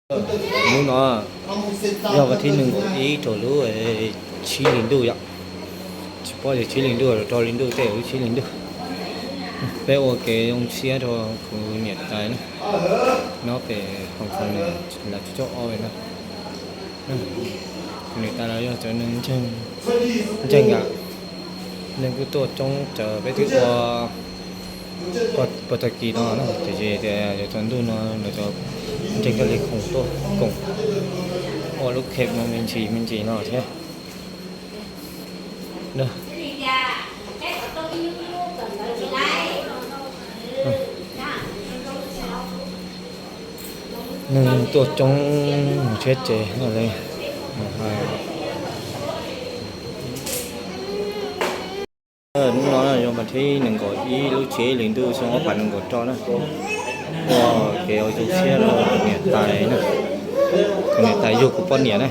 Hnub no yog vas thib nees nkaum ib rau lub tsib hlis ntuj yom. Tsis paub tias tsib hlis ntuj los rau hli ntuj tej, lub tsib hlis ntuj. Peb ua kev zoo siab rau kuv niam tais na, nyob pem Hoo Koos na, lawv tsis tau ob li na. Kuv niam tais los yog cov neeg ntseeg, ntseeg yom, neeg kuj tuaj coob raws peb twb ua puag tag kis no na, tiam sis tias yuav tsaus ntuj no lawv cov ntseeg thiaj li khoom tuaj koom ua lub kheem no me ntsis me ntsis no thiab. Neeg tuaj coob mus tsheb ces no li. Hnub no yog vas thib nees nkaum ib lub tsib hlis ntuj xyoo ob phav nees nkaum rau na. Ua kev ua zoo siab rau kuv niam tais na, kuv niam tais yug kuv poj niam na.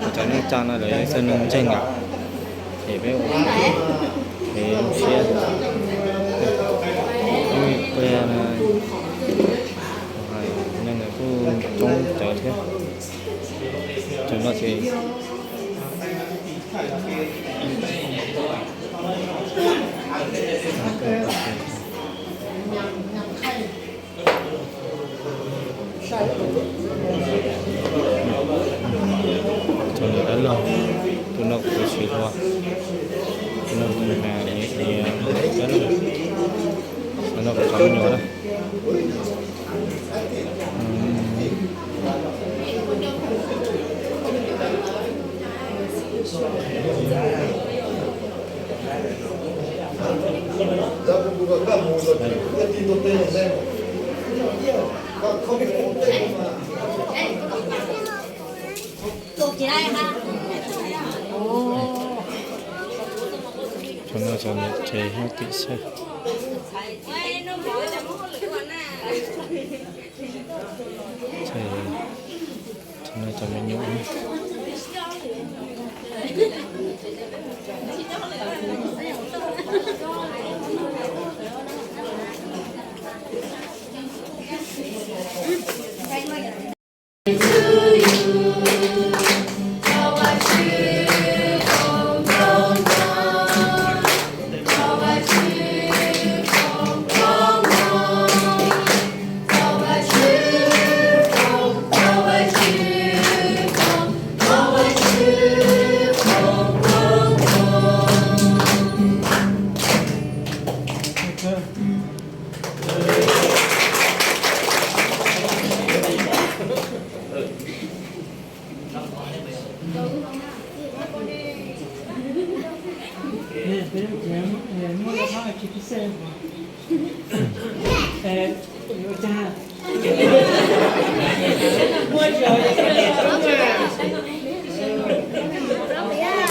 Lawv cov neej tsa no lawv yog ib txhia neeg ntseeg yom, ces peb ua kev zoo siab. Ib pliag no neeg kuj coob cawv thiab. Tam no ces tau niam dab laug, tus no kuv tus tsis hluas, tus no tus niam dab laug, tus no kuv cov me nyuam na. Cov no cov niam tsev nyob tim sab. Cov no cov me nyuam.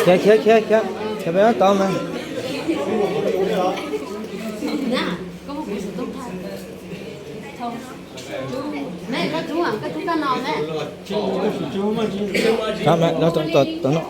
Khiav, khiav, khiav, khiav, khiav peb tod mas. Rov mas no, tom no.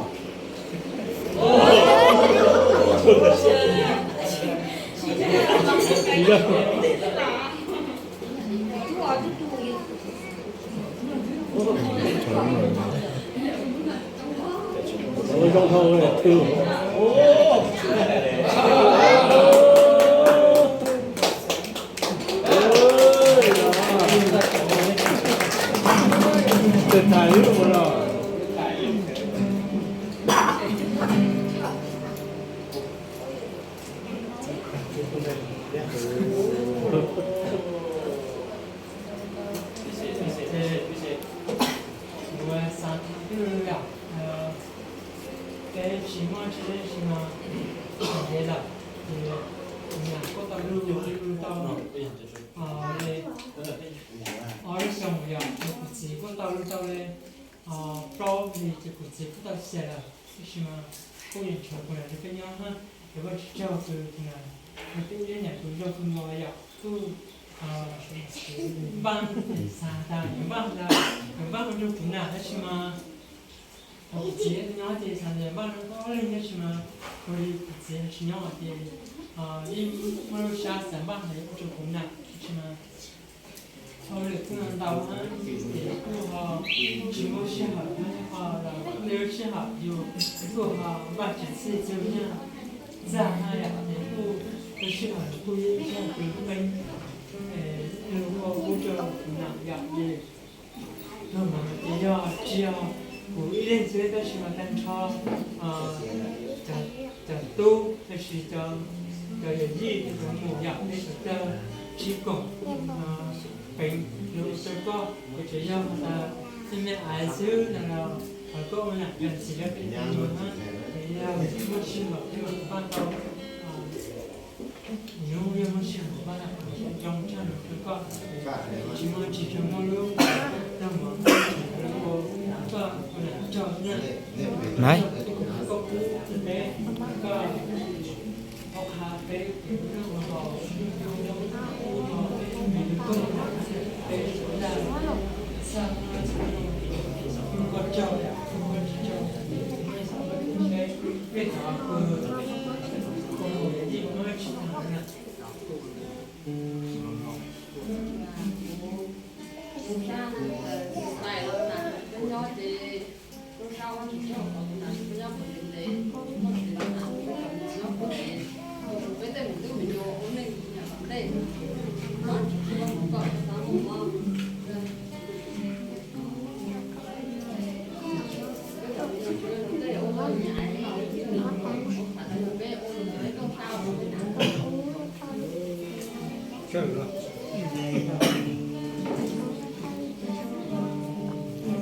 Kuv xav twb yog peb tsis muaj tsis tsis no ntev lawm, ces kuv niam kuj tau lug lug tau li ob lub xyoo yom, ces kuv txiv kuj tau lug tau li plaub hlis ces kuv txiv kuj tau xiam lawm, tab sis mas kuj yeej tshuav kuv niam li peb nyob na, ces kuj tsis tsaug kuv niam, kuv twb ib niam kuv zog kuv nkaus yom, kuj npaj xav tas yuav npaj tas, yuav npaj ua nrug kuv na, tab sis mas kuv txiv nyob ces xav tias npaj nrug ob leeg, tab sis mas kuv li kuv txiv tsis nyob ces Yeej muaj lub sab xav npaj hais ua rau kuv nam, tsis mas hauj lwm kuj ntau na, ces kuj ho tsis muaj sij hawm, ho los tej lub sij hawm yus kuj ho npaj tsis txhij txhua yam txaj na yom, ces kuj lub sij hawm kuj yeej tsis pw peb, es ua kuj rau kuv nam yom, ces Tuaj mus ces yog tsis yog kuv ib leeg xwb tab sis mas tag nrho cov tub tab sis cov yawm yij cov mus yom, peb sawv daws sib koom peev lus rau koj, kuv tsuas yog tas tej me ais xwb no los thov koj ua yam kag ntxiv rau peb tus mus na, ces yog muaj sij hawm peb mam pab tau. Hnub yog muaj sij hawm pab tau zoo tshaj no rau koj, tsis muaj tsis tshua muaj lub tag mov koj ua lam rau na. Maiv, koj kub teb koj hauv qha peb ua hau, ua hau peb me lub koj peb ua laj xa koj rau, koj tsis rau, peb thov koj ua yij muab tsis tag na.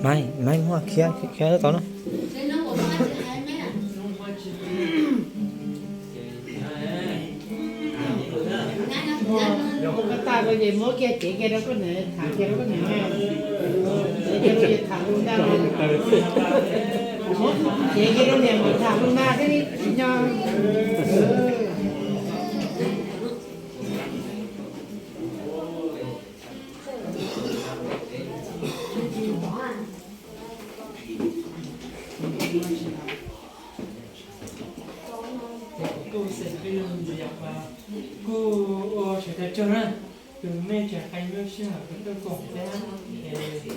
Maiv, maiv muab khiav khiav tau na. Koj tag ko ces muab kiag cev kiag rau koj niam, tham kiag rau koj niam, cev kiag rau tham lus ntag. Muab cev kiag rau niam mas tham lus ntag thiab tsis nco. Kuv kuj xav peb lug ntxiv yom, kuj ua sawv daws tsaug na, tus mej tseem qee lub sij hawm kuv tuaj koom thiab, es tus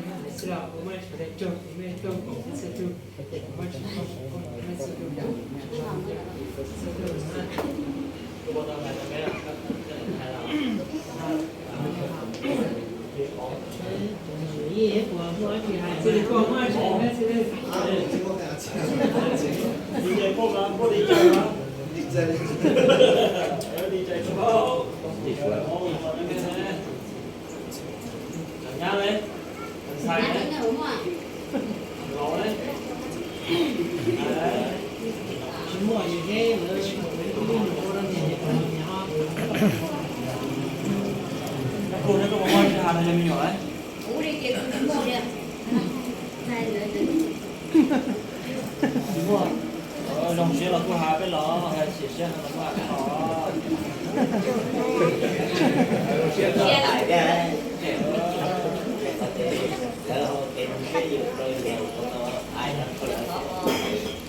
mej xwb los kuv muaj sawv daws tsaug tus mej tuaj koom thiab txhua tus, es kuv muaj tsis tau koom tus mej txhua tus yom, txhua tus na. Zoo siab los kuj has peb los, tsis siab los kuj has peb los.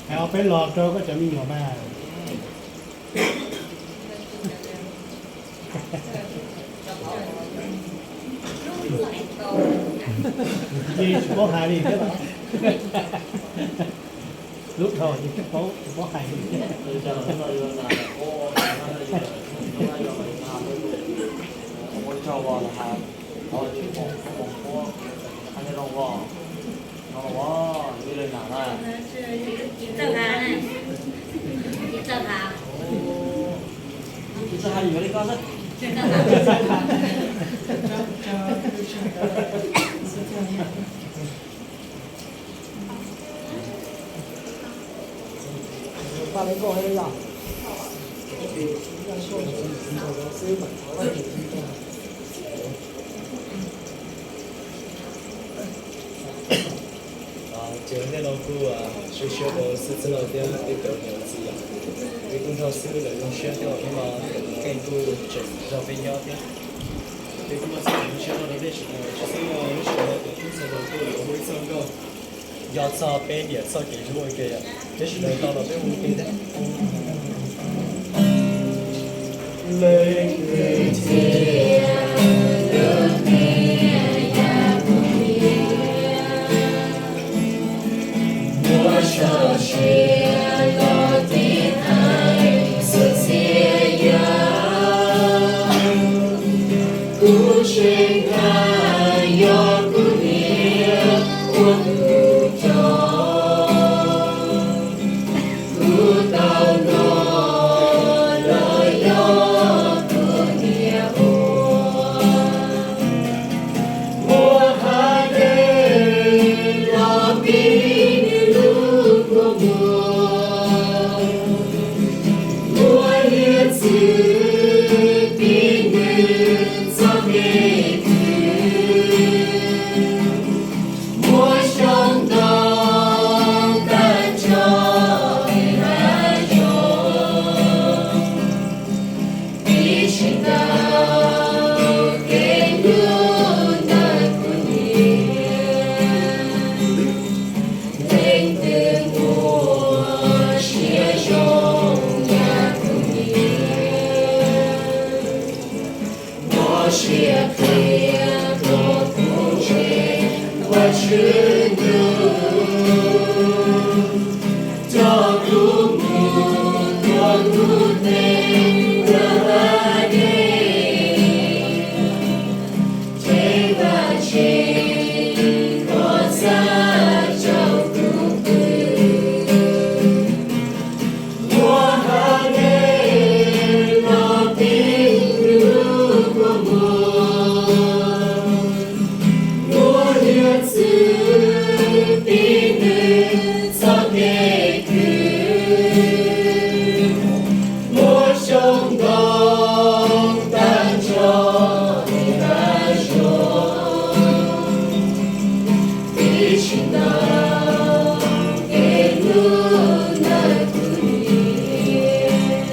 Hais ob peb los rau koj cov me nyuam mas. Ces tsis paub hais li thiab. Lub dhau ces tsis paub, tsis paub hais li. Ces ntej no kuj zoo siab rau xwb txwj laug thiab peb cov niam txiv yom, peb kuj nrog xwb lawm zoo siab thiab, hnub no keej kuj tseem nrog peb nyob thiab. Peb kuj muaj txoj kev zoo siab rau peb tsis muaj tsis xwb no, lub sij hawm no cov tub txhia tus kuj yuav muaj ib txoj nkauj nco txog peb niam txoj kev hlub ua ke yom, peb sawv daws tau los peb ua ke thiab. Leej twg thiaj lub niag yam kuv niam? Muab soj sia los tiv thaiv txhua txhia yam. Kuv zeem hais yog kuv niam ua kuv coj. Kuv tau hnov los yog kuv niam ua. Muab haiv neeg los pib nws lub kua muag. Muab hiav txwv pib nws txoj kev khwv. Muab xyoob ntoo tag nrho hav zoov. Ib tsis tau kev hlub ntawm kuv niam. Leej twg muaj siab zoo yam kuv niam. Muab siab qhia rau kuv tsev Vajtswv ntuj. Coj kuv mus tuav kuv tes ntawm Hades, tsev vaj tsev kho txhab rau kuv pw. Muab haiv neeg los pib nws lub kua muag. Muab hiav txwv pib nws txoj kev khwv. Muab xyoob ntoo tag nrho hav zoov. Ib tsis tau kev hlub ntawm kuv niam.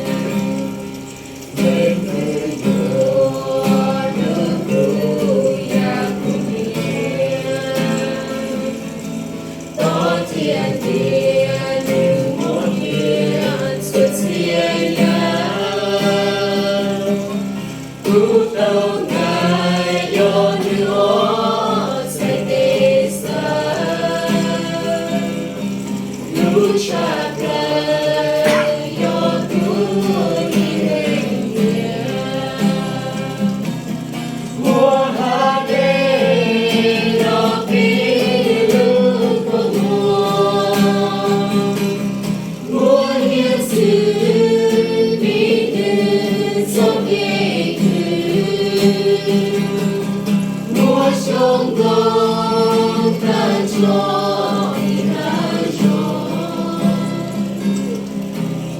Leej twg yuav hlub kuv yam kuv niam? Thov thiab tias nws muab qhia txhua txhia yam. Kuv tau hais yog nws ob txhais tes xav. Lub tshaj plaws yog kuv ib leeg niam. Muab haiv neeg los pib nws lub kua muag. Muab hiav txwv pib nws txoj kev khwv. Muab xyoob ntoo tag nrho hav zoov.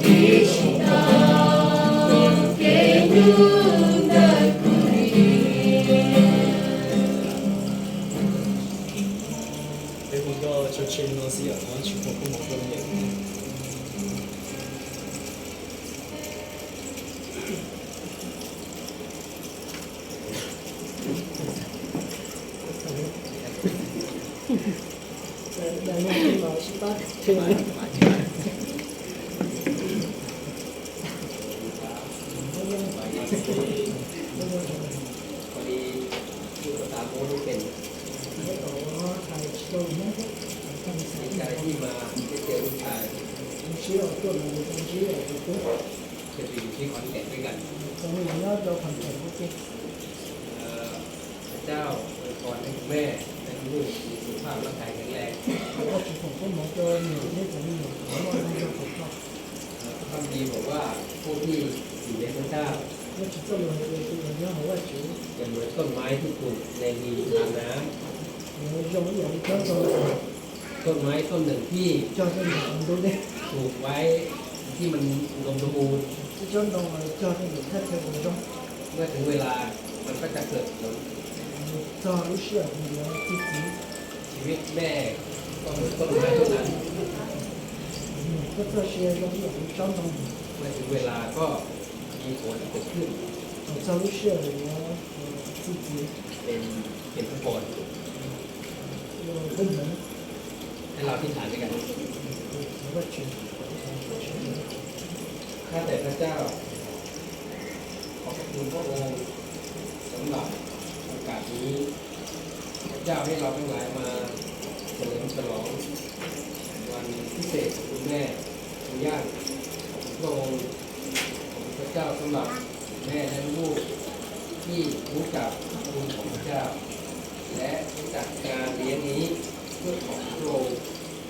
Ib tsis tau kev hlub ntawm kuv niam. Peb mus nyob tso tseg no xwb yom, tsis pom koj mus rau.พระเจ้าอวยพรให้คุณแม่และลูกๆมีสุขภาพร่างกายแข็งแรง พระคัมภีร์บอกว่าผู้ที่อยู่ในพระเจ้าจะเหมือนต้นไม้ที่ปลูกในริมทานน้ำ ต้นไม้ต้นหนึ่งที่ปลูกไว้ที่มันอุดมสมบูรณ์ เมื่อถึงเวลามันก็จะเกิดผล ชีวิตแม่ก็เหมือนต้นไม้ต้นนั้น เมื่อถึงเวลาก็มีผลเกิดขึ้น เป็นเป็นพระพร ให้เราอธิษฐานด้วยกัน ข้าแต่พระเจ้า ขอบคุณพระองค์สำหรับโอกาสนี้ พระเจ้าให้เราทั้งหลายมาเฉลิมฉลองวันพิเศษของคุณแม่คุณย่า ขอบคุณพระองค์ ขอบคุณพระเจ้าสำหรับแม่และลูกที่รู้จักคุณของพระเจ้า และรู้จักการเลี้ยงนี้เพื่อขอบคุณพระองค์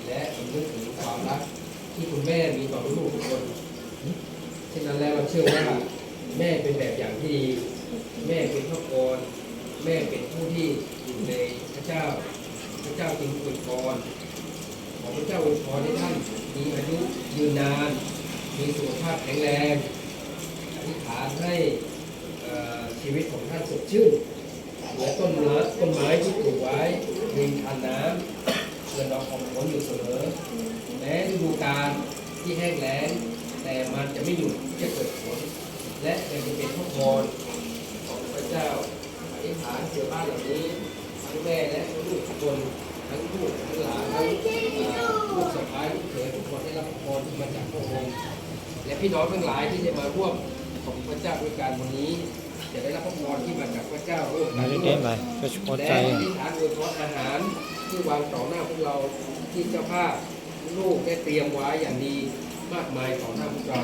และสำนึกถึงความรักที่คุณแม่มีต่อลูกทุกคน เช่นนั้นแล้วเราเชื่อว่าแม่เป็นแบบอย่างที่ดี แม่เป็นพระพร แม่เป็นผู้ที่อยู่ในพระเจ้า พระเจ้าจึงอวยพร ขอพระเจ้าอวยพรให้ท่านมีอายุยืนนาน มีสุขภาพแข็งแรง อธิษฐานให้เอ่อชีวิตของท่านสดชื่น เหมือนต้นไม้ต้นไม้ที่ปลูกไว้ริมทานน้ำ เกิดดอกออกผลอยู่เสมอ แม้ฤดูกาลที่แห้งแล้ง แต่มันจะไม่หยุดที่จะเกิดผล และยังจะเป็นพระพรของพระเจ้า อธิษฐานเผื่อบ้านหลังนี้ ทั้งแม่และลูกทุกคน ทั้งลูกทั้งหลาน ทั้งเอ่อลูกสะใภ้ลูกเขยทุกคนได้รับพระพรที่มาจากพระองค์ และพี่น้องทั้งหลายที่จะมาร่วมของพระเจ้าด้วยกันวันนี้ จะได้รับพระพรที่มาจากพระเจ้าร่วมกันด้วย และอธิษฐานอวยพรอาหารที่วางต่อหน้าพวกเราที่เจ้าภาพลูกได้เตรียมไว้อย่างดีมากมายต่อหน้าพวกเรา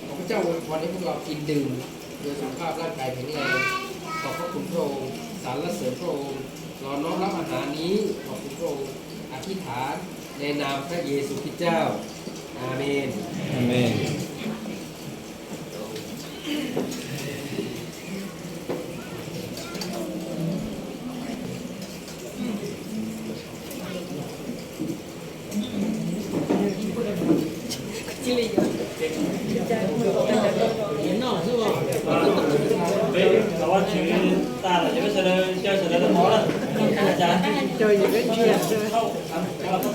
ขอพระเจ้าอวยพรให้พวกเรากินดื่มโดยสุขภาพร่างกายแข็งแรง ขอบพระคุณพระองค์ สรรเสริญพระองค์ เราน้อมรับอาหารนี้ ขอบคุณพระองค์ อธิษฐานในนามพระเยซูคริสต์เจ้า อาเมน อาเมน Peb thov Vajtswv tas lawm ces peb sawv daws, sawv daws tau mov lawm. Ua li cas?